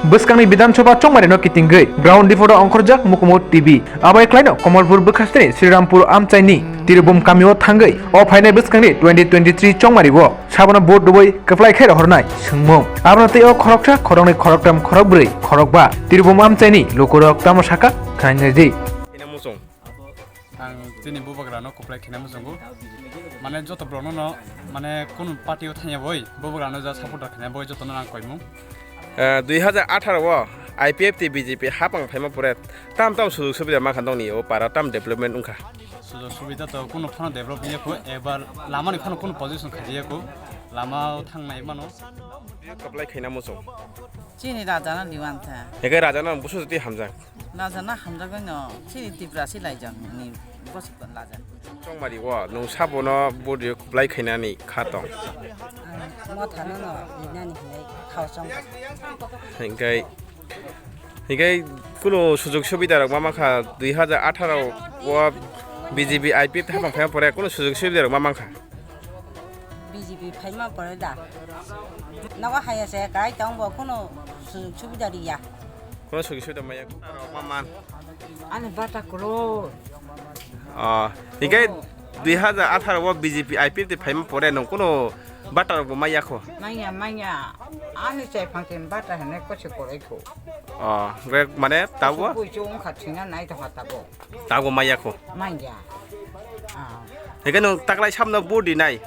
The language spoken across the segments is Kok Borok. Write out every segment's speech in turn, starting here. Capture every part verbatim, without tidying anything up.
Bwskangni Bidhan Sabha chongmarino kitingwi ground report o ongkhorjak Mukumu T V. Abo eklaino Kamalpur bwkhasteni Srirampur amchaini Tirubum kamio thangwi o phainai bwskangni twenty twenty-three chongmario sabono vote rwui kwplai khe rohornai swngmung. Abono tei o khoroksa, khoroknwi, khoroktham, khorokbrwi, khorokba Tirubum amchaini lukurok tamo sakha khnainai di. Ang chini bubagrano kwplai khaina muchungo. Mane joto borokno no, mane kunu party o thangya boi, bubagrano ja supporter khaina boi jotono ang koimung. Eh, dui hajar atharo o I P F T B J P hapang phaima pore tam tam sujog subida mankha nokni o para tam development wngkha. Sujog subida to kunu phano develop wngya kho, ebar lamani phano kunu position khajiya kho, lama o thangnai mano. Kwplai khaina muchung. Chini rajana diwan tha. Eke rajana busu jati hamjak. Rajana hamjagwi no, chini Tipra si laijak ni bosik laja. Chongmari o, nung sabono body kwplai khainani kha tong. Ang mothano no rinani hinwi khao chong. Hinkhe, hinkhe kunu sujog subida rok ma mankha dui hajar atharo o B J P I P F hapang phaima pore kunu sujog subida rok ma mankha. B J P phaima pore da. Nogo haya se kai tong bo kunu sujog subida riya. Kono sugi suida maya. Rok ma man. Ani bata kuro. Ah, hikai dui hajar atharo o B J P I P F T phaima pore nung kono bata rok bo maya kho. Maya, maya. Ani chai phang tin bata hene kosi korai kho. Ah, hikai mane tabo? Kusu kuisu ungkha thina nai to hatabo. Tabo maya kho. Maya. Ah. Hikai nung taklai samno body nai.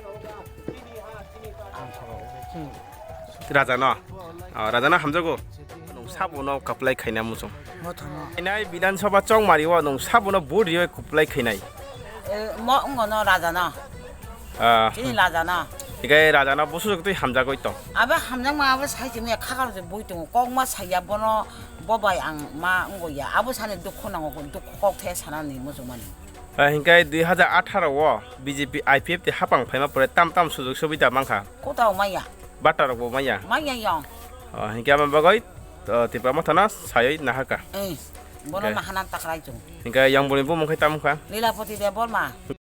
Ang sabo. Raja no. Ah, raja no hamjago. Nung sabono kaplai khaina muchung. Mothano. Inai Bidhan Sabha chongmari o nung sabono vote riwi kaplai khainai. Eh, mo ngono raja no. Ah. Chini raja no. Hikai raja no busu twi hamjagoi tong. Abo hamjak ma abo sai chini khakar je bui tongo. Kok ma saya bono bo bai ang ma ngoya. Abo sani dukhu nango dukhu kok the sana ni muchung mani. Ah, hikai dui hajar atharo o B J P I P F T hapang phaima pore tam tam sujog subida mankha. Kotao maya. Bata rok bo maya. Maya yong. Oh, hinkhe ama bagoi, oh, Tipra Mothano sayoi nahaka. Eh, bono Okay. Nahana takrai chung. Hinkhe yang boni bumung khai tam kha. Lilapati Debbarma.